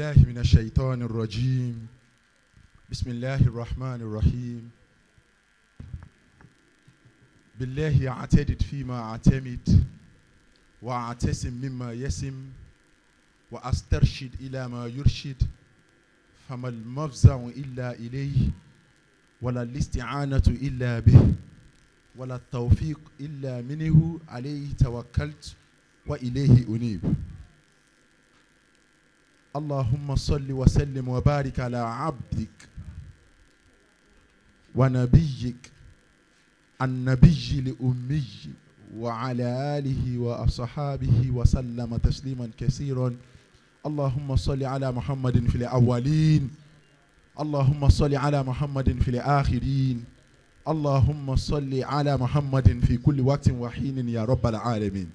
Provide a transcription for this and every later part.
بالله من الشيطان الرجيم. بسم الله الرحمن الرحيم. بالله أعتدد فيما أعتمد، وأعتصم مما يسم، وأسترشد إلى ما يرشد، فما المفزع إلا إليه، ولا الاستعانة إلا به، ولا التوفيق إلا منه، عليه توكلت وإليه أنيب. اللهم صل وسلم وبارك على عبدك ونبيك النبي الأمي وعلى آله وأصحابه وسلم تسليما كثيرا. اللهم صل على محمد في الأولين، اللهم صل على محمد في الآخرين، اللهم صل على محمد في كل وقت وحين يا رب العالمين.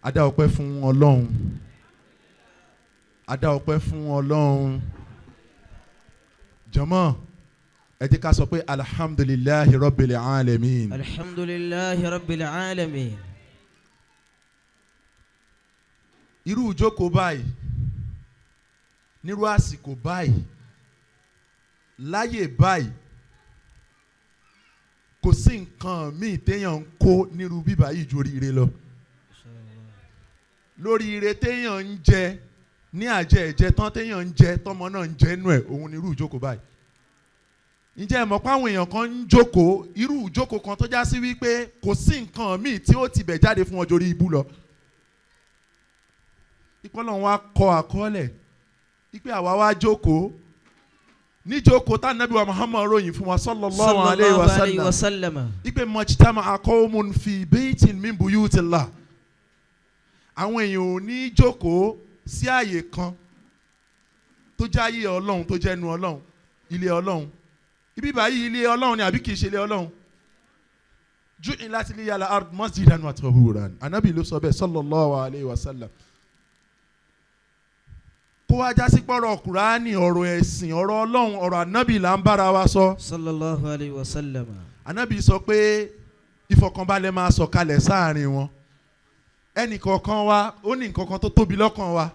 A dá ọpẹ́ fún Ọlọ́run. A dá ọpẹ́ fún Ọlọ́run. Jọmọ, ẹ jẹ́ ká sọ pé alhamdulillahi rabbil alamin. Alhamdulillahi rabbil alamin. Irú ìjókòó báyìí, nírú àsìkò báyìí, láyè báyìí, kò sí nǹkan míì téèyàn ń kó nírú bíbá yìí ju oríire lọ. Lórí ire téèyàn ń jẹ ní àjẹ ẹ̀jẹ̀ tán téèyàn ń jẹ tọmọ náà ń jẹ nú ẹ̀, òun ni irú ìjókòó báyìí. Ǹjẹ́ ẹ mọ̀ pé àwọn èèyàn kan ń jókòó irú ìjókòó kan tó já sí wípé kò sí nǹkan míì tí ó ti bẹ̀ jáde fún ọjọ́ orí ibú lọ. Ìpọ́nlọ́run wa kọ àkọọ́lẹ̀ wípé àwa wá jókòó níjókòó tá nàbí wa Muhammad ròyìn fún wa sallallahu alayhi wa sallam wípé majtama'a qawmun fi baytin min buyutillah. Àwọn èèyàn ò ní jókòó sí àyè kan tó jẹ́ ayé Ọlọ́run, tó jẹ́ ẹnu Ọlọ́run, ilé Ọlọ́run. Ibi báyìí ilé Ọlọ́run ni àbí kìí ṣe ilé Ọlọ́run? Ju'ilat liyal ard masjidan wa tahuran. Anabi ló sọ bẹ́ẹ̀ sallallahu alayhi wa sallam. Kó wá jásí pọ̀rọ̀ Kùránì, ọ̀rọ̀ ẹ̀sìn, ọ̀rọ̀ Ọlọ́run, ọ̀rọ̀ anabi là ń bára wa sọ. Sallallahu alayhi wa sallam. Anabi sọ pé ìfọ̀kànbalẹ̀ máa sọ̀kalẹ̀ sáàrin wọn. Ẹnì kọ̀ọ̀kan wa ó ní nǹkan kan tó tóbi lọ́kàn wa,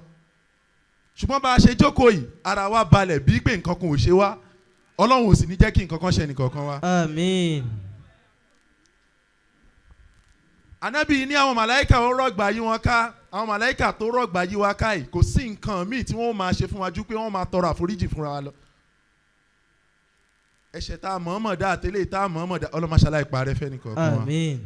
ṣùgbọ́n bá a ṣe jókòó yìí ara wa balẹ̀ bíi pé nǹkan kan ò ṣe wá. Ọlọ́run ò sì ní jẹ́ kí nǹkan kan ṣe ẹnì kọ̀ọ̀kan wa. Àmín. Ànábì ní àwọn màláìkà ó rọ̀gbà yí wọn ká. Àwọn màláìkà tó rọ̀gbà yí wa ká yìí, kò sí nǹkan míì tí wọ́n máa ṣe fún wa ju pé wọ́n máa tọrọ àforíjì fúnra wa lọ. Ẹ̀ṣẹ̀ tá a mọ̀ọ́mọ̀ dá àtẹlẹ́ tá a mọ̀ọ́mọ̀ dá, ọlọ́mọṣálá ìparẹ́ fẹ́ nìkọ̀ọ̀kan wa. Àmín.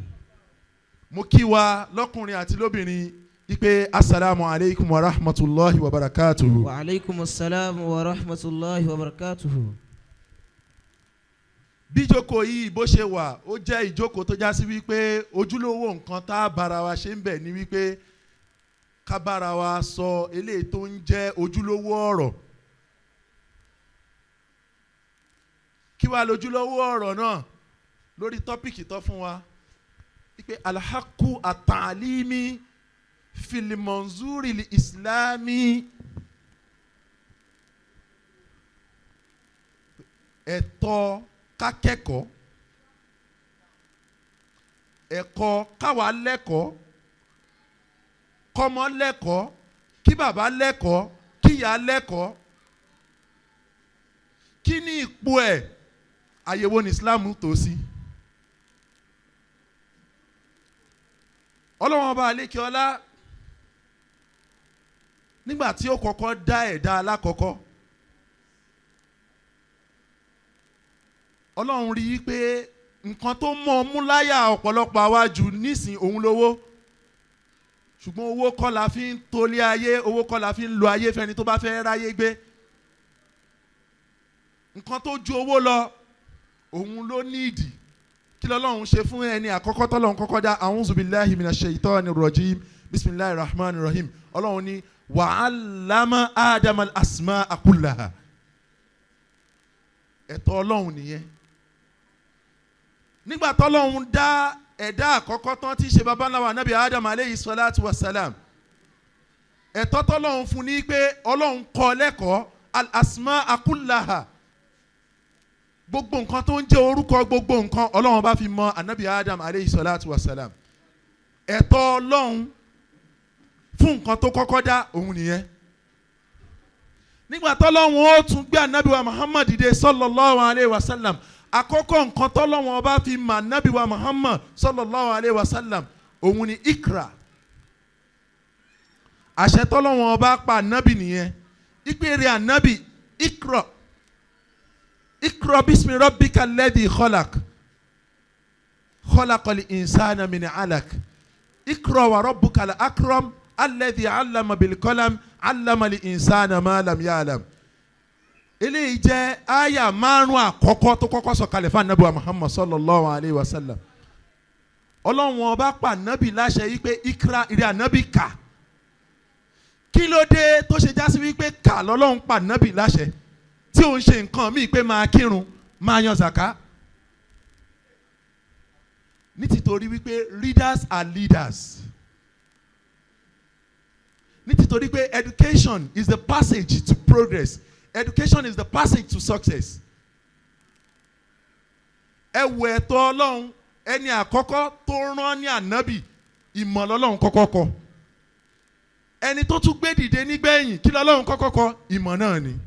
Mo kí wa lọ́kùnrin àti lóbìnrin ipe asalaamu aleykum wa rahmatulahi wa barakatuhu. Wa aleykum salaam wa rahmatulahi wa barakatuhu. Bí ìjókòó yìí bó ṣe wà, ó jẹ́ ìjókòó tó já sí wípé ojúlówó nǹkan tá a bára wa ṣe ń bẹ̀ ni wípé ká bára wa sọ eléyìí tó ń jẹ́ ojúlówó ọ̀rọ̀. Kí wàá lójúlówó ọ̀rọ̀ náà lórí tọ́pìkì tó fún wa wípé alhaku atalimi filimonzuri islami, ẹ̀tọ́ kákẹ́kọ̀ọ́, ẹ̀kọ́ káwa lẹ́kọ̀ọ́, kọ́mọ lẹ́kọ̀ọ́, kí bàbá lẹ́kọ̀ọ́, kíyà lẹ́kọ̀ọ́. Kí ni ipò ẹ̀? Àyẹ̀wò ní Islam tó sí. Ọlọ́wọ́n ọba Alékeọlá nígbà tí ó kọ́kọ́ dá ẹ̀dá alákọ̀ọ́kọ́, Ọlọ́run rí i pé nǹkan tó mọ̀ ọ́ mú láyà ọ̀pọ̀lọpọ̀ àwa jù nísìn òun lówó. Ṣùgbọ́n owó kọ́ la fi ń tolé ayé, owó kọ́ la fi ń lo ayé fẹ́ni tó bá fẹ́ ráyé gbé. Nǹkan tó ju owó lọ òun ló ní ìdí. Kí lọ́lọ́run ṣe fún ẹni àkọ́kọ́ tọ́lọ́run kọ́kọ́ dá? A'udhu billahi minash shaitani rrajim, bismillahir rahmanir rahim. Ọlọ́run ní wa 'allama Adama al-asma'a kullaha. Ẹ̀tọ́ Ọlọ́run nìyẹn. Nígbà tọ́lọ́run dá ẹ̀dá àkọ́kọ́ tán tí í ṣe baba ńlá wa Nábì Adam aleyhi salatu wa salam, ẹ̀tọ́ tọ́lọ́run fún ní pé Ọlọ́run kọ́ lẹ́kọ̀ọ́ al-asma'a kullaha, gbogbo nǹkan tó ń jẹ́ orúkọ gbogbo nǹkan Ọlọ́run bá fi mọ Ànábì Adam aleyhi salatu wa salam. Ẹ̀tọ́ Ọlọ́run fún nǹkan tó kọ́kọ́ dá òun nìyẹn. Nígbà tọ́lọ́hun ó tún gbé anabi wa Muhammad dìde sallallahu alayhi wa sallam, àkọ́kọ́ nǹkan tọ́lọ́hun ọba fi mà anabi wa Muhammad sallallahu alayhi wa sallam òun ni ikra. Àṣẹ tọ́lọ́hun ọba pa anabi nìyẹn, ìpèrè anabi ikra, ikra bismi rabbika alladhi khalaq, khalaqal insana min alaq, ikra wa rabbukal akram alladhi allama bil qalam allama al insana ma lam ya'lam. Eléyìí jẹ́ àyà márùn àkọ́kọ́ tó kọ́kọ́ sọ̀kalẹ̀ fún anabi wa Muhammad sallallahu alayhi wa sallam. Ọlọ́run ọba pa anabi láṣẹ yìí pé ikra, ìrẹ́ anabi kà. Kí ló dé tó ṣe jásí wípé kà lọ́lọ́run pa anabi láṣẹ tí òun ṣe nǹkan míì pé máa kírun, máa yan zaka? Ní tìtorí wípé readers are leaders. Ní tìtorí pé education is the passage to progress, education is the passage to success. Ẹ wo ẹ̀tọ́ Ọlọ́run, ẹni àkọ́kọ́ tó rán ní ànábì, ìmọ̀ lọ́lọ́run kọ́kọ́ kọ. Ẹni tó tún gbé dìde nígbẹ̀yìn, kí lọ́lọ́run kọ́kọ́ kọ? Ìmọ̀ náà ni.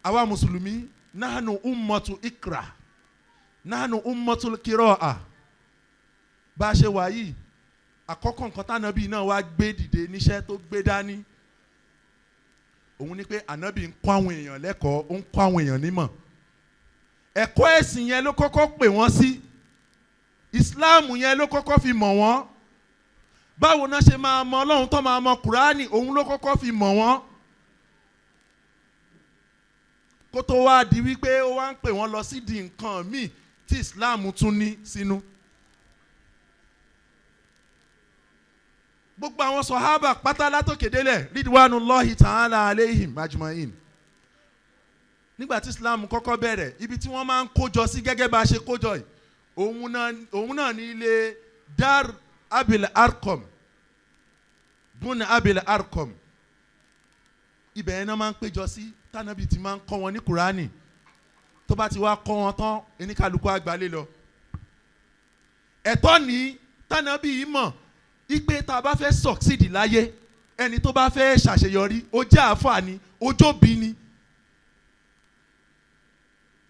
Àwa mùsùlùmí, nahnu ummatu ikra, nahnu ummatul kiraa. Bá a ṣe wà yìí, àkọ́kọ́ nǹkan tànábì náà wá gbé dìde níṣẹ́ tó gbé dání, òun ni pé ànábì ń kọ́ àwọn èèyàn lẹ́kọ̀ọ́, ó ń kọ́ àwọn èèyàn nímọ̀. Ẹ̀kọ́ ẹ̀sìn yẹn ló kọ́kọ́ pè wọ́n sí, ìsìláàmù yẹn ló kọ́kọ́ fi mọ̀ wọ́n. Báwo náà ṣe máa mọ Ọlọ́run tó máa mọ Kùránì, òun ló kọ́kọ́ fi mọ̀ wọ́n, kó tó wá di wípé ó wá ń pè wọ́n lọ sí di nǹkan míì tí ìsìláàmù tún ní sínú. Gbogbo àwọn sọ̀hábà pátá látòkè délẹ̀ ridwanullahi ta'ala alayhim ajma'in. Nígbà tí Islam kọ́kọ́ bẹ̀rẹ̀, ibi tí wọ́n máa ń kójọ sí gẹ́gẹ́ bá a ṣe kójọ yìí, òun náà ní ilé Dar Abil Arqam, Bun Abil Arqam. Ibẹ̀ yẹn náà máa ń péjọ sí, tànàbí ti máa ń kọ́ wọn ní Kùránì. Tó bá ti wá kọ́ wọn tán, oníkàlùkù àgbálẹ̀ lọ. Ẹ̀tọ́ ní tànàbí yìí mọ̀ ipe tá a bá fẹ́ succeed láyé, ẹni tó bá fẹ́ ṣàṣeyọrí, ó jẹ́ àáfàá ni, ó jóbi ni.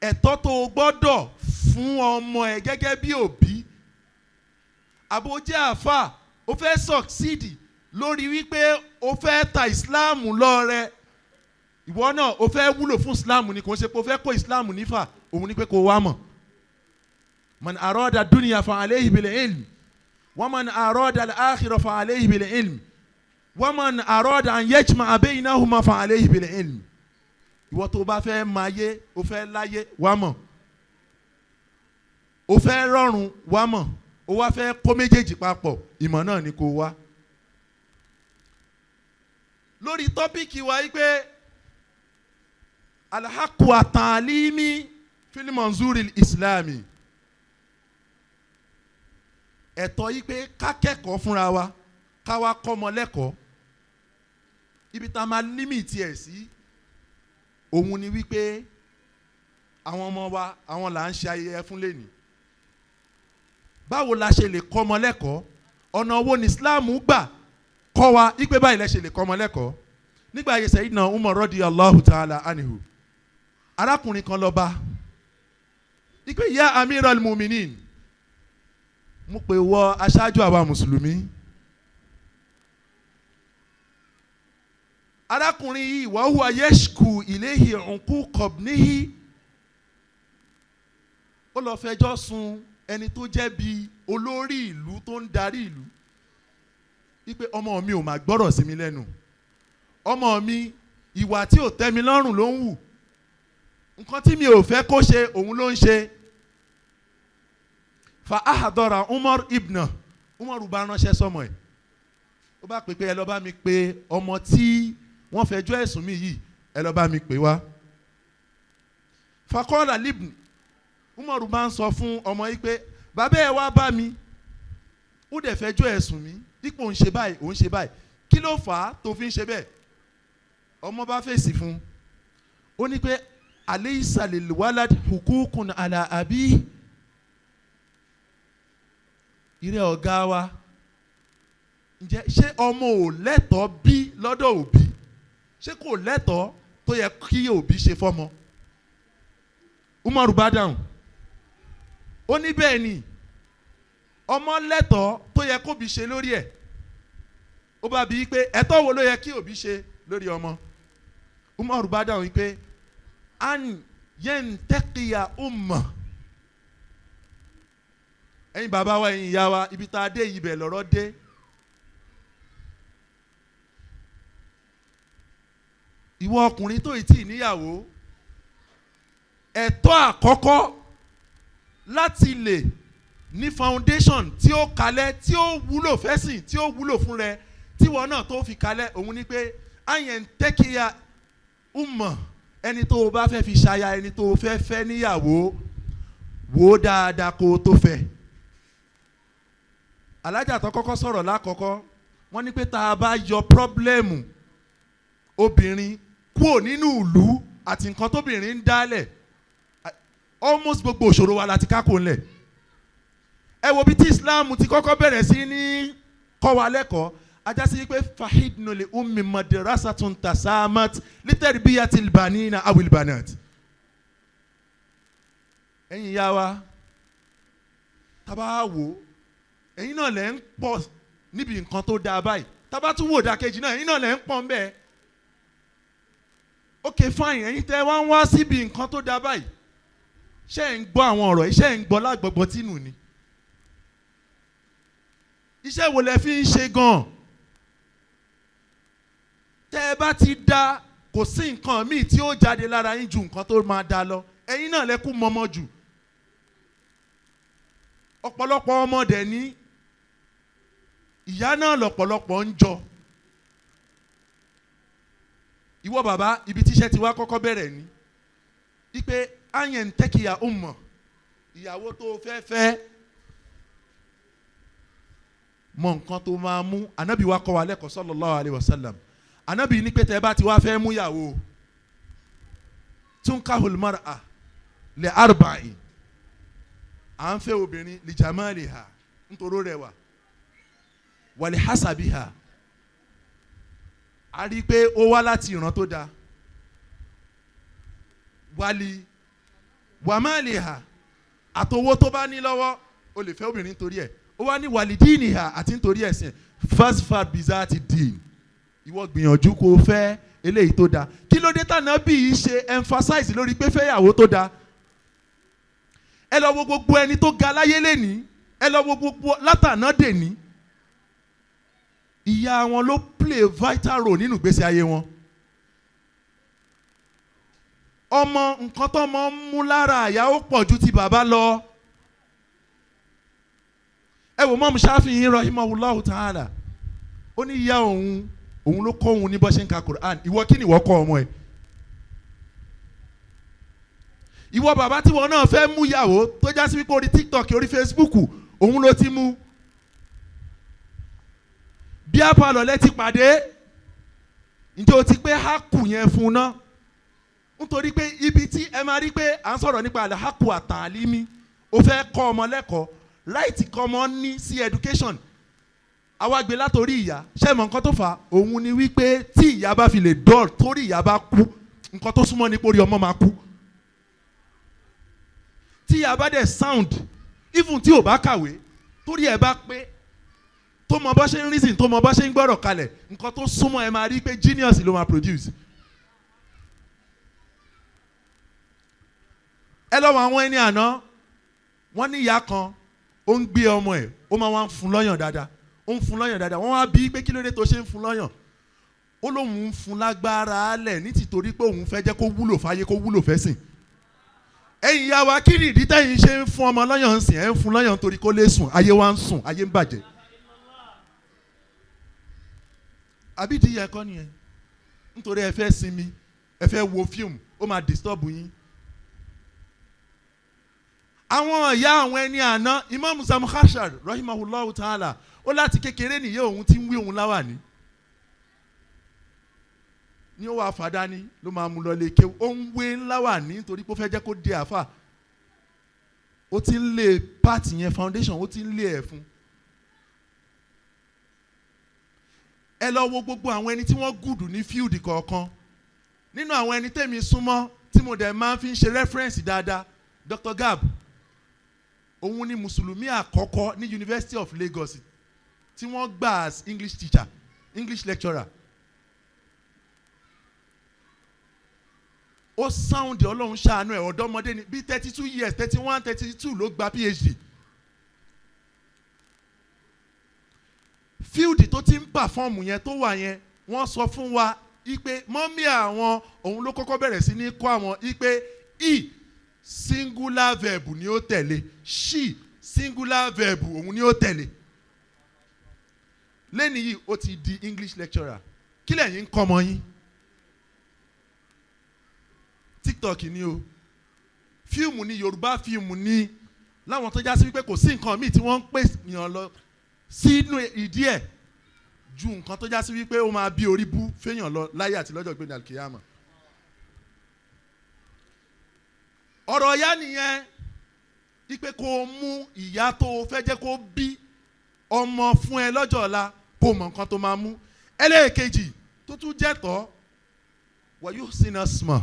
Ẹ̀tọ́ tó o gbọ́dọ̀ fún ọmọ ẹ gẹ́gẹ́ bí òbí, àbó jẹ́ àáfàá, ó fẹ́ succeed lórí wípé ó fẹ́ ta Islam lọ́rẹ, ìwọ náà ó fẹ́ wúlò fún Islam ni, kò ń ṣe pé ó fẹ́ kó Islam nífà, òun ni pé kó wá mọ̀. Man arada dunya fa alayhi bil ilm, wa man arada al-akhirah fa alayhi bil ilm, wa man arada an yajma'a baynahuma fa alayhi bil ilm. Ìwọ tó bá fẹ́ máa yé, o fẹ́ láyé, wá mọ̀. O fẹ́ rọrùn, wá mọ̀. O wá fẹ́ kó méjèèjì papọ̀, ìmọ̀ náà ni kó wá. Lórí tọ́píìkì wa yí pé alhaqqu at-ta'limi fil manzuri islami, ẹ̀tọ́ yí pé ká kẹ́kọ̀ọ́ fúnra wa, ká wá kọ́ ọmọ lẹ́kọ̀ọ́. Ibi tá a máa límìtì ẹ̀ sí òun ni wípé àwọn ọmọ wa, àwọn là ń ṣe ayẹyẹ fún lẹ́nìí. Báwo la ṣe lè kọ́ ọmọ lẹ́kọ̀ọ́? Ọ̀nà wo ni Islam gbà kọ́ wa ipe báyìí lẹ ṣe lè kọ́ ọmọ lẹ́kọ̀ọ́? Nígbà ayé Sayyidina Umar radiyallahu ta'ala anhu, arákùnrin kan lọ bá ipe ya amiral muminin, mo pè wọ aṣáájú àwa mùsùlùmí. Arákùnrin yìí wa huwa yashku ilayhi uquq ibnihi, ó lọ fẹjọ́ sùn ẹni tó jẹ́ bí olórí ìlú tó ń darí ìlú, wípé ọmọ mi ò máa gbọ́rọ̀ sí mi lẹ́nu, ọmọ mi ìwà tí ò tẹ́ mi lọ́rùn ló ń wù, nǹkan tí mi ò fẹ́ kó ṣe òun ló ń ṣe. Fa ahadara Umar ibna, Umar bá ránṣẹ́ sọmọ ẹ̀, ó bá pè pé ẹ lọ bá mi pè ọmọ tí wọ́n fẹjọ́ ẹ̀sùn mi yìí, ẹ lọ bá mi pè wá. Fakọ́lá libni, Umar bá ń sọ fún ọmọ yìí pé bàbá ẹ wá bá mi, ó dẹ̀ fẹjọ́ ẹ̀sùn mi dípò òun ṣe báyìí, òun ṣe báyìí, kí ló fà á tó fi ń ṣe bẹ́ẹ̀? Ọmọ bá fèsì fún un, ó ní pé alaysa lil walad hukukun ala abi. Ìrẹ́ ọ̀gá wa, ǹjẹ́ ṣé ọmọ ò lẹ́tọ̀ọ́ bí lọ́dọ̀ òbí? Ṣé kò lẹ́tọ̀ọ́ tó yẹ kí òbí ṣe fọ́mọ? Umaru bá dáhùn, ó ní bẹ́ẹ̀ ni, ọmọ lẹ́tọ̀ọ́ tó yẹ kóbi ṣe lórí ẹ̀. Ó bá bi í pé ẹ̀tọ́ wo ló yẹ kí òbí ṣe lórí ọmọ? Umaru bá dáhùn pé an yantaqiya umma. Ẹ̀yin bàbá wa, ẹ̀yin ìyá wa, ibi tá a dé ibẹ̀ lọ́rọ̀ dé. Ìwọ ọkùnrin tó ì tí níyàwó, ẹ̀tọ́ àkọ́kọ́ láti lè ní foundation tí ó kalẹ̀, tí ó wúlò fẹ́sìn, tí ó wúlò fún rẹ, tíwọ náà tó fi kalẹ̀, òun ni pé àyẹ̀ ń tẹ́kíya umma, ẹni tó o bá fẹ́ fi ṣaya, ẹni tó o fẹ́ fẹ́ níyàwó, wò ó dáadáa kó o tó fẹ́. Alájà tó kọ́kọ́ sọ̀rọ̀ lákọ́kọ́, wọ́n ní pé tá a bá yọ pírọ́blẹ́mù obìnrin kúò nínú ìlú àti nǹkan tóbìnrin ń dálẹ̀, almost gbogbo òṣòro wa láti kákò ńlẹ̀. Ẹ wo bí tí Islam ti kọ́kọ́ bẹ̀rẹ̀ sí ní kọ́ wa lẹ́kọ̀ọ́, ajá sí pé fahidnu li ummi madrasatun tasamat litarbiyatil banina awil banat. Ẹ̀yin ìyá wa, tábà wò, ẹ̀yin náà lẹ́ ń pọ̀ níbi nǹkan tó dáa báyìí, tábà tún wò dákejì náà, ẹ̀yin náà lẹ́ ń pọ̀ ńbẹ̀. Ok fine, ẹ̀yin tẹ́ wá ń wá síbi nǹkan tó dáa báyìí, ṣé ẹ̀ ń gbọ́ àwọn ọ̀rọ̀ yìí, ṣé ẹ̀ ń gbọ́ lágbọ̀gbọ̀ tínú ni? Iṣẹ́ wo lẹ fi ń ṣe gan-an? Tẹ́ ẹ bá ti da, kò sí nǹkan míì tí ó jáde lára yín ju nǹkan tó máa da lọ. Ẹ̀yin náà lẹ kú mọ́mọ́ jù. Ọ̀pọ̀lọpọ̀ ọmọ dẹ̀ ní ìyá náà lọ̀pọ̀lọpọ̀ ń jọ. Ìwọ bàbá, ibi tíṣẹ́ ti wá kọ́kọ́ bẹ̀rẹ̀ ni ipe ayẹ̀ ń tẹ́kìyà ó mọ̀ ìyàwó tó fẹ́ fẹ́, mọ nǹkan tó máa mú. Ànábì wa kọ́ wa lẹ́kọ̀ọ́ sallallahu alaihi wasallam. Ànábì ní pé tẹ́ bá ti wá fẹ́ mú ìyàwó, tunkahul mar'a li arba'in, à ń fẹ́ obìnrin li jamaliha, nítorí rẹwà, wa li hasabiha, a rí i pé ó wá láti ìran tó dáa, wali wàmálìhà, àtowó tó bá ní lọ́wọ́, o lè fẹ́ obìnrin nítorí ẹ̀. Ó wá ní wàlídìínìhà, àti nítorí ẹ̀sìn. Fasfar bizati dín, ìwọ gbìyànjú kó o fẹ́ eléyìí tó dáa. Kí ló dé tànà bí yìí ṣe emphasize lórí pé fẹ́yàwó tó dáa? Ẹ lọ wo gbogbo ẹni tó ga láyé lẹ́ni, ẹ lọ wo gbogbo látànà dèní, ìyá wọn ló play vital role nínú ìgbésí ayé wọn. Ọmọ nǹkan tó mọ ń mú lára àyà ó pọ̀ ju ti bàbá lọ. Ẹ wò mọ́mú Ṣáfi'í rahimahullahu ta'ala, ó ní ìyá òun, òun ló kọ́ òun ní bó ṣe ń ka Quran. Ìwọ kí ni ìwọ kọ́ ọmọ ẹ? Ìwọ bàbá tí wọn náà fẹ́ mú ìyàwó tó já sí wípé orí TikTok, orí Facebook òun ló ti mú, bí apalọ̀ lẹ ti pàdé, ǹjẹ́ o ti pé hákù yẹn fún un ná? Nítorí pé ibi tí ẹ máa rí pé à ń sọ̀rọ̀ nípa àlàákù àtàlímí, o fẹ́ kọ́ ọmọ lẹ́kọ̀ọ́, right kọ́ ọmọ ní sí education, àwa gbé látòrí ìyá. Ṣé mọ̀ nǹkan tó fà á? Òun ni wípé tí ìyá bá fi lè dọ́ọ̀l, torí ìyá bá kú, nǹkan tó súnmọ́ ni pé orí ọmọ máa kú. Tí ìyá bá dẹ̀ sound, even tí ò bá kàwé, torí ẹ̀ bá pé, tó mọ bá ṣe ń reason, tó mọ bá ṣe ń gbọ́rọ̀ kalẹ̀, nǹkan tó súnmọ́ ẹ máa rí pé genius ló máa produce. Ẹ lọ́wọ́ àwọn ẹni àná, wọ́n ní ìyá kan, ó ń gbé ọmọ ẹ̀, ó máa wá ń fún lọ́yàn dáadáa, ó ń fún lọ́yàn dáadáa. Wọ́n wá bí pé kí ló dé tó ṣe ń fún lọ́yàn? Ó lóun ń fún lágbára lẹ̀ ní tìtorí pé òun fẹ́ jẹ́ kó wúlò fáyé, kó wúlò fẹ́sìn. Ẹ̀yin ìyá wa, kí ni ìdí tẹ́yin ṣe ń fún ọmọ lọ́yàn ń sìn? Ẹ̀ ń fún lọ́yàn nítorí kó lè sùn, ayé wa ń sùn, ayé ń bàjẹ́. Àbídìí yẹn kọ́ nìyẹn? Nítorí ẹ fẹ́ sinmi, ẹ fẹ́ wo fíìmù, ó máa disturb yín. Àwọn ìyá àwọn ẹni àná, Imam Zamkhashar rahimahullahu ta'ala, ó láti kékeré nìyẹn òun ti ń wí òun láwàní ní ó wà fàdání ló máa mú lọ lé kéwú. Ó ń wé láwàní nítorí pé ó fẹ́ jẹ́ kó di àfà. Ó ti ń lé pàtì yẹn foundation, ó ti ń lé ẹ̀ fún. Ẹ lọ wo gbogbo àwọn ẹni tí wọ́n good ní field kọ̀ọ̀kan. Nínú àwọn ẹni tẹ́mi súnmọ́ tí mo dẹ̀ máa fi ń ṣe reference dáadáa, Dr. Gab, òun ni mùsùlùmí àkọ́kọ́ ní University of Lagos tí wọ́n gbà as English teacher, English lecturer. Ó sound, Ọlọ́run ṣàánú ẹ̀, ọ̀dọ́mọdé ni, bíi 32 years, 31, 32 ló gba PhD. Field tó ti ń pàfọ́ọ̀mù yẹn tó wà yẹn, wọ́n sọ fún wa ipe mọ́mí àwọn òun ló kọ́kọ́ bẹ̀rẹ̀ sí ní kọ́ àwọn ipe e singular verb ni ó tẹ̀lé, she singular verb òun ni ó tẹ̀lé. Lẹ́ni yìí ó ti di English lecturer. Kí lẹ̀yin ń kọ́ ọmọ yín? TikTok ni o, fíìmù ni, Yorùbá fíìmù ni, láwọn tó já sí wípé kò sí nǹkan míì tí wọ́n ń pè yàn lọ sínú ìdí ẹ̀ ju nǹkan tó já sí wípé ó máa bí orí bú fẹ́yàn lọ láyé àti lọ́jọ́ gbẹ̀dẹ̀ àlùkìyàmọ̀. Ọ̀rọ̀ ìyá nìyẹn, wípé kó o mú ìyá tó o fẹ́ jẹ́ kó bí ọmọ fún ẹ lọ́jọ́ ọ̀la, kó o mọ nǹkan tó máa mú. Ẹlẹ́ẹ̀kejì tó tún jẹ́ tọ́, wọ́n yóò sinna sùmọ̀,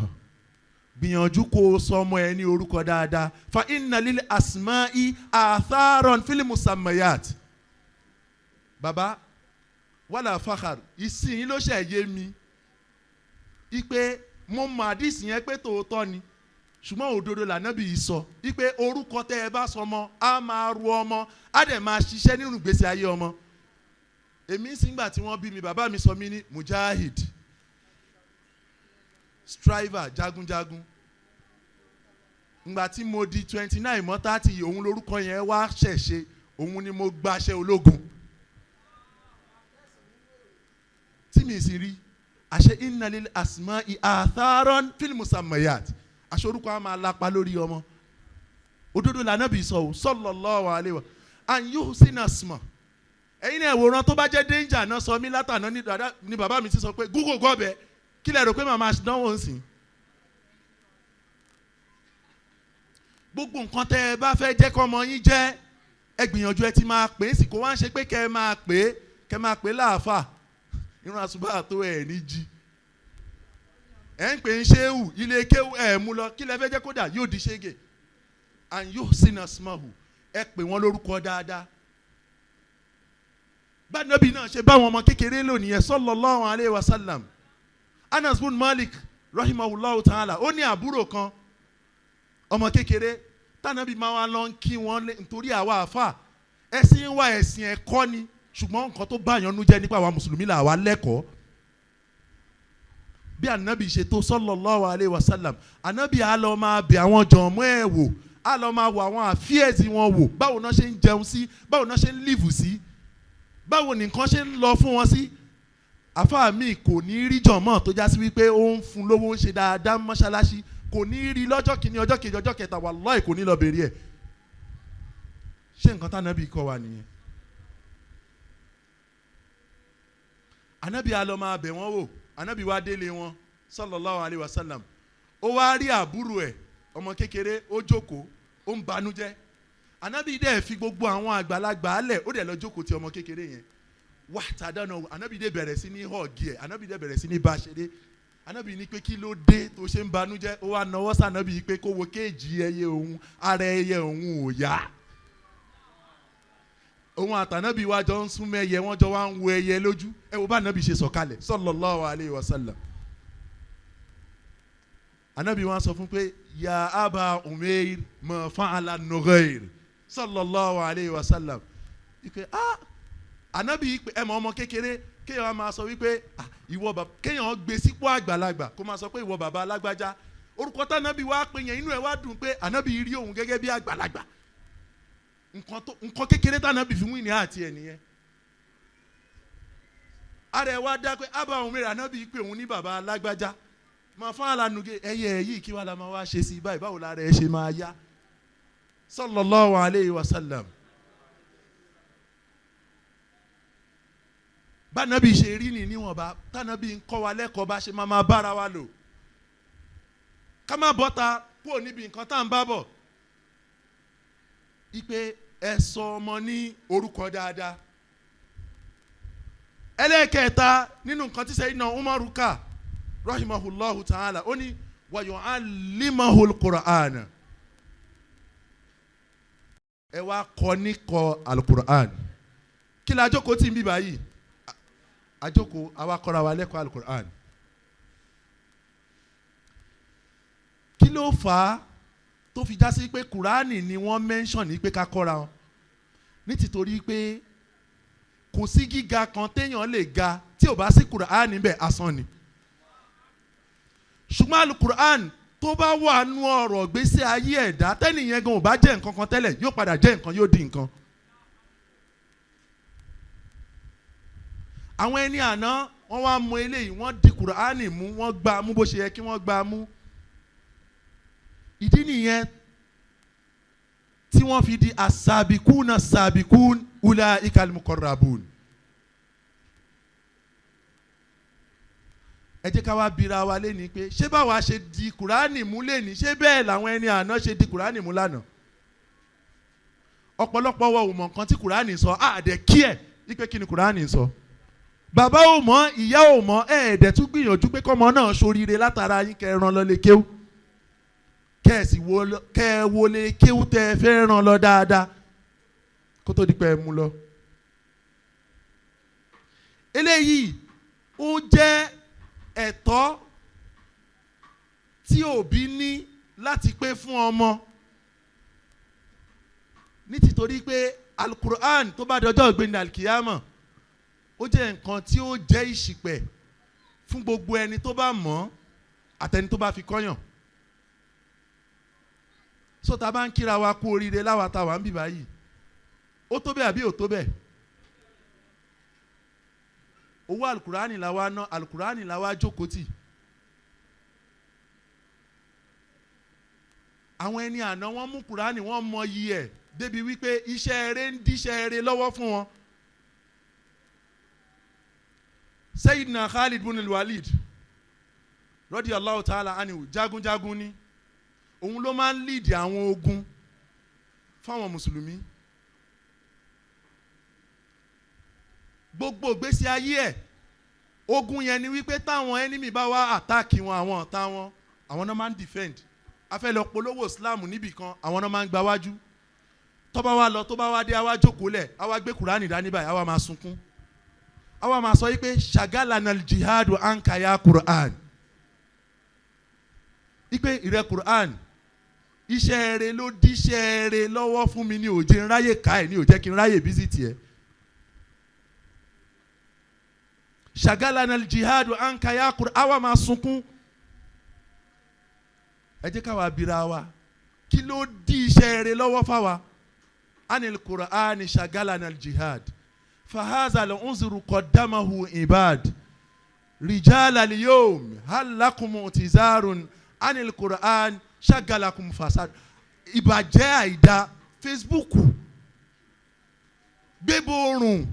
gbìyànjú kó o sọ ọmọ ẹ ní orúkọ dáadáa. Fa inna lil asma'i atharon fílímù samayat. Baba wàlà fàkàr, ìsìn ló ṣe yé mi ipe mo mọ àdìsí yẹn pé tòótọ́ ni, ṣùgbọ́n òdodo lànàbí yìí sọ ipe orúkọ tẹ́ ẹ bá sọ ọmọ á máa ru ọmọ, á dẹ̀ máa ṣiṣẹ́ nínú ìgbésí ayé ọmọ. Èmi sì ń gbà tí wọ́n bí mi, bàbá mi sọ mí ní Mujahid, striver, jagunjagun. Ngbà tí mo di 29 mọ́ 30, òun lórúkọ yẹn wá ṣẹ̀ṣe, òun ni mo gbaṣẹ́ ológun tí mi sì rí. Àṣẹ inna lil asma'i atharon fil musammayat, àṣẹ orúkọ á máa lapa lórí ọmọ. Òdodo lànàbì sọ ò sallallahu alaihi wa and yuhsina asma. Ẹ̀yin náà ìwòran tó bá jẹ́ danger náà sọ mí látàná ní bàbá mi ti sọ pé Google gọ́bẹ̀, kí lẹ rò pé màmá dánwò ń sìn. Gbogbo nǹkan tẹ́ ẹ bá fẹ́ jẹ́ kọ́mọ yín jẹ́, ẹ gbìyànjú ẹ ti máa pè é sì, kó wá ń ṣe pé kẹ́ ẹ máa pè é, kẹ́ ẹ máa pè é láàfà irun àṣùbà tó ẹ̀ ní jí. Ẹ̀ ń pè ń ṣéwù ilé kéwù ẹ̀ mú lọ, kí lẹ fẹ́ jẹ́ kódà yóò di ṣége. And yuhsina asmahu, ẹ pè wọ́n lórúkọ dáadáa. Bánabi náà ṣe báwọn ọmọ kékeré lónìí ẹ̀ sallallahu alayhi wa sallam. Anas bin Malik rahimahullahu ta'ala, ó ní àbúrò kan ọmọ kékeré tànàbí máa wá lọ ń kí wọn nítorí àwa àfà ẹ̀sìn wa ẹ̀sìn ẹ̀kọ́ ni, ṣùgbọ́n nǹkan tó bá yànnú jẹ́ nípa àwa mùsùlùmí là wà lẹ́kọ̀ọ́. Bí ànábì ṣe tó sallallahu alayhi wa sallam, ànábì á lọ máa bẹ̀ àwọn jọ̀mọ́ ẹ̀ wò, á lọ máa wò àwọn àfíẹ́sì wọn wò, báwo náà ṣe ń jẹun sí, báwo náà ṣe ń lífù sí, báwo nìkan ṣe ń lọ fún wọn sí. Àfáà mi kò ní rí jọ̀mọ́ tó já sí wípé ó ń fún lówó ń ṣe dáadáa mọ́ṣáláṣí, kò ní rí lọ́jọ́ kìíní, ọjọ́ kejì, ọjọ́ kẹta, wallahi kò ní lọ bèrè ẹ̀. Ṣé nǹkan tànábì kọ́ wa nìyẹn? Ànábì á lọ máa bẹ̀ wọ́n wò. Ànábì wá délé wọn sallallahu alayhi wa sallam, ó wá rí àbúrò ẹ̀ ọmọ kékeré, ó jókòó, ó ń banújẹ́. Ànábì dẹ̀ fi gbogbo àwọn àgbàlagbà alẹ̀, ó dẹ̀ lọ jókòó ti ọmọ kékeré yẹn. Wá tàdánù, Ànábì dẹ̀ bẹ̀rẹ̀ sí ní họ́ọ̀gì ẹ̀, Ànábì dẹ̀ bẹ̀rẹ̀ sí ní bá a ṣeré. Ànábì ní pé kí ló dé tó ṣe ń banújẹ́? Ó wá nawọ́ sànábì pé kó wo kéèjì ẹyẹ òun, ara ẹyẹ òun ò yá. Òun àtànábì wa jọ ń súnmọ́ ẹyẹ, wọ́n jọ wá ń wo ẹyẹ lójú. Ẹ wo bá Ànábì ṣe sọ̀kalẹ̀ sallallahu alayhi wa sallam. Ànábì wa sọ fún pé ya aba Umair ma fa'ala Nughair sallallahu alayhi wa sallam. Ike ah, Ànábì ẹ mọ ọmọ kékeré kéèyàn máa sọ wípé ìwọ bàbá, kéèyàn gbé sípò àgbàlagbà kó máa sọ pé ìwọ bàbá alágbájá. Orúkọ tànábì wa pè yẹn, inú ẹ wá dùn pé Ànábì rí òun gẹ́gẹ́ bí àgbàlagbà. Nǹkan kékeré tànábì fi wíìnì àti ẹ̀ nìyẹn. Ara ẹ wá dá pé ábà òun mìíràn, Ànábì pé òun ní bàbá alágbájá. Máa fún àlànà ẹyẹ yìí kí wàá la máa wá ṣe sí báyìí, báwo la rẹ̀ ṣe máa yá. Sallallahu alayhi wa sallam. Bánabi ṣe rí ni níwọ̀nba tánábì ń kọ́ wa lẹ́kọ̀ọ́ bá ṣe máa máa bára wa lò. Ká má bọ́ta kúrò níbi nǹkan tá à ń bá bọ̀. Ipe ẹ sọ ọmọ ní orúkọ dáadáa. Ẹlẹ́ẹ̀kẹta nínú nǹkan tí Sayyidina Umaru kà rahimahullahu ta'ala, ó ní wa yu'allimahul Qur'an. Ẹ wá kọ́ ní kọ́ alukur'an. Kí la jókòó tí ń bí báyìí? Àjókòó àwa kọ́ra wa lẹ́kọ̀ọ́ alukur'an. Kí ló fà á tó fi já sí pé kùránì ni wọ́n mention ní pé ká kọ́ra wọn? Ní tìtorí pé kò sí gíga kan téèyàn lè ga tí ò bá sí kùránì bẹ́ẹ̀, asán ni. Ṣùgbọ́n alukur'an tó bá wà nú ọ̀rọ̀ gbèsè ayé ẹ̀dá, tẹ́nìyẹn gan ò bá jẹ́ nǹkan kan tẹ́lẹ̀, yóò padà jẹ́ nǹkan, yóò di nǹkan. Àwọn ẹni àná wọ́n wá mú eléyìí, wọ́n di kùránì mú, wọ́n gbá mú bó ṣe yẹ kí wọ́n gbá mú. Ìdí nìyẹn tí wọ́n fi di asabikuna sabikun ula ikal muqarrabun. Ẹ jẹ́ ká wá bira wa léni pé ṣé báwa ṣe di kùránì mú léni, ṣé bẹ́ẹ̀ làwọn ẹni àná ṣe di kùránì mú lánàá? Ọ̀pọ̀lọpọ̀ wa ò mọ̀ nǹkan tí kùránì sọ, àdẹ kí ẹ̀ wípé kí ni kùránì sọ. Bàbá ò mọ̀, ìyá ò mọ̀, ẹ̀ẹ́dẹ̀ tún gbìyànjú pé kọ́mọ náà ṣoríire látara yín kẹ́ ẹ rán lọ lé kéwú, kẹ́ ẹ wo lé kéwú tẹ́ ẹ fẹ́ rán lọ dáadáa kó tó di pé ẹ mú lọ. Eléyìí ó jẹ́ ẹ̀tọ́ tí òbí ní láti pé fún ọmọ, ní tìtorí pé alukur'an tó bá dọjọ́ ìgbéni alikiyama, ó jẹ́ nǹkan tí ó jẹ́ ìṣìpẹ̀ fún gbogbo ẹni tó bá mọ̀ àtẹni tó bá fi kọ́yàn. So tá a bá ń kíra wa kú oríire láwa tá a wà ń bì báyìí, ó tó bẹ́ẹ̀ àbí ò tó bẹ́ẹ̀? Owó alukurani la wa ná, alukurani la wa jókòó tì. Àwọn ẹni àná wọ́n mú kurani, wọ́n mọ iyì ẹ̀ débi wípé iṣẹ́ eré ń díṣẹ́ eré lọ́wọ́ fún wọn. Sayyidina Khalid bin al-Walid radiyallahu ta'ala anhu, jagunjagun ni, òun ló máa ń lead àwọn ogun fáwọn mùsùlùmí. Gbogbo ìgbésí ayé ẹ̀ ogun yẹn ni wípé táwọn enemy bá wá àtáàkì wọn, àwọn ọ̀tá wọn, àwọn náà máa ń defend. A fẹ́ lọ polówó Islam níbì kan, àwọn náà máa ń gba wájú. Tó bá wá lọ, tó bá wá dé, àwa jókòó lẹ̀, àwa gbé Kùránì dání báyìí, àwa máa sunkún, àwa máa sọ wípé ṣàgálànà jihadu ankaya Quran, wípé ìrẹ Quran, iṣẹ́ rẹ ló díṣẹ́ rẹ lọ́wọ́ fún mi, ní ó jẹ́ n ráyè ká ẹ̀, ní ó jẹ́ kí n ráyè bísítì ẹ̀. Ṣàgálànà jihadu ankaya Quran, àwa máa sunkún. Ẹ jẹ́ káwa bira wa, kí ló dí iṣẹ́ rẹ lọ́wọ́ fáwa? Anil Quran ṣàgálànà jihad fahaza lọ́nzuru kọ́dámahu ibad rijala liyom halakumu tizarun anil Quran ṣàgálàkùn fasad. Ìbàjẹ́ àìda, Facebook gbéborùn,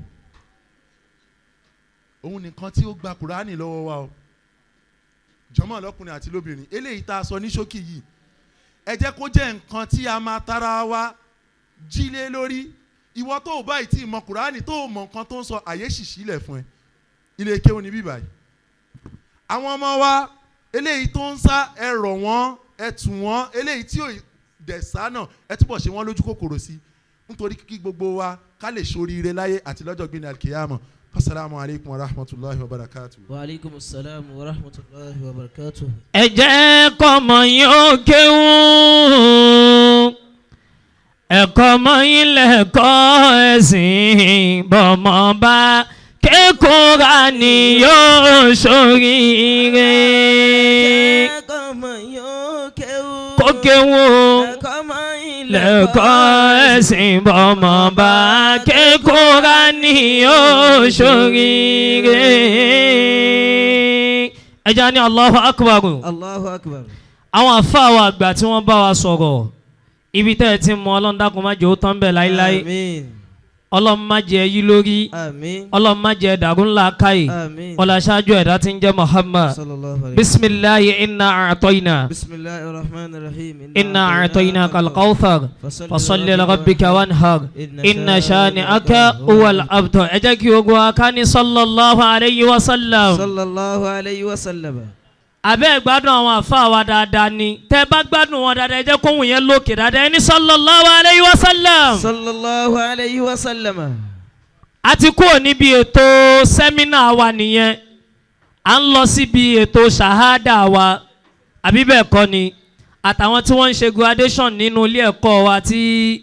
òun nìkan tí ó gba Kùránì lọ́wọ́ wa o. Jọmọ́ lọ́kùnrin àti lóbìnrin, eléyìí tá a sọ ní ṣókí yìí, ẹ jẹ́ kó jẹ́ nǹkan tí a máa tara wa jílé lórí. Ìwọ tó o báyìí tí mọ Kùránì, tó o mọ nǹkan tó ń sọ, àyè ṣìṣì lẹ̀ fún ẹ. Ilé kéwú ni bíbáyìí. Àwọn ọmọ wa eléyìí tó ń sá, ẹ rọ̀ wọ́n, ẹ tù wọ́n. Eléyìí tí ò dẹ̀ sá náà, ẹ túbọ̀ ṣe wọ́n lójú kòkòrò sí, nítorí kí gbogbo wa ká lè ṣoríire láyé àti lọ́jọ́ gbìnrín alkiyama. Asalaamu alaykum wa rahmatulahi wa barakatu. Wa aleykum salaam wa rahmatulahi wa barakatu. Ẹ jẹ́ kọ́mọ yín ó kéwú, ẹ̀kọ́ mọ́ yín lẹ́kọ́ ẹ̀sìn, bọ́mọ bá kékòrá ni yóò ṣoríire. Ẹ̀kọ́ mọ́ yín ó kéwú. Kó kéwú. Ẹ̀kọ́ mọ́ yín lẹ́kọ́ ẹ̀sìn, bọ́mọ bá kékòrá ni yóò ṣoríire. Ẹ jẹ́ ní Allahu Akbar. Allahu Akbar. Àwọn àfáà wa àgbà tí wọ́n bá wa sọ̀rọ̀, ibi tẹ́ ẹ ti mọ Ọlọ́run dákun má jẹ́ ó tán bẹ́ẹ̀ láíláí. Àmín. Ọlọ́run má jẹ́ yí lórí. Àmín. Ọlọ́run má jẹ́ dàrú ńlá káyì. Àmín. Ọlá aṣáájú ẹ̀dá tí ń jẹ́ Muhammad. Sallallahu alayhi. Bisimilahi inna a'tayna. Bismillahir rahmanir rahim. Inna a'taynaka al-kawthar. Fasalli li rabbika wanhar. Inna shani'aka huwal abtar. Ẹ jẹ́ kí ogun akáni sallallahu alayhi wa sallam. Sallallahu alayhi wa sallam. Abẹ́ gbádùn àwọn àfa wa dáadáa ni. Tẹ́ bá gbádùn wọn dáadáa, ẹ jẹ́ kóhùn yẹn lókè dáadáa. Ẹni sallallahu alayhi wa sallam. Sallallahu alayhi wa sallam. A ti kúrò níbi ètò seminar wa nìyẹn, à ń lọ síbi ètò ṣahada wa, àbí bẹ́ẹ̀ kọ́ ni? Àtàwọn tí wọ́n ń ṣe graduation nínú ilé ẹ̀kọ́ wa tí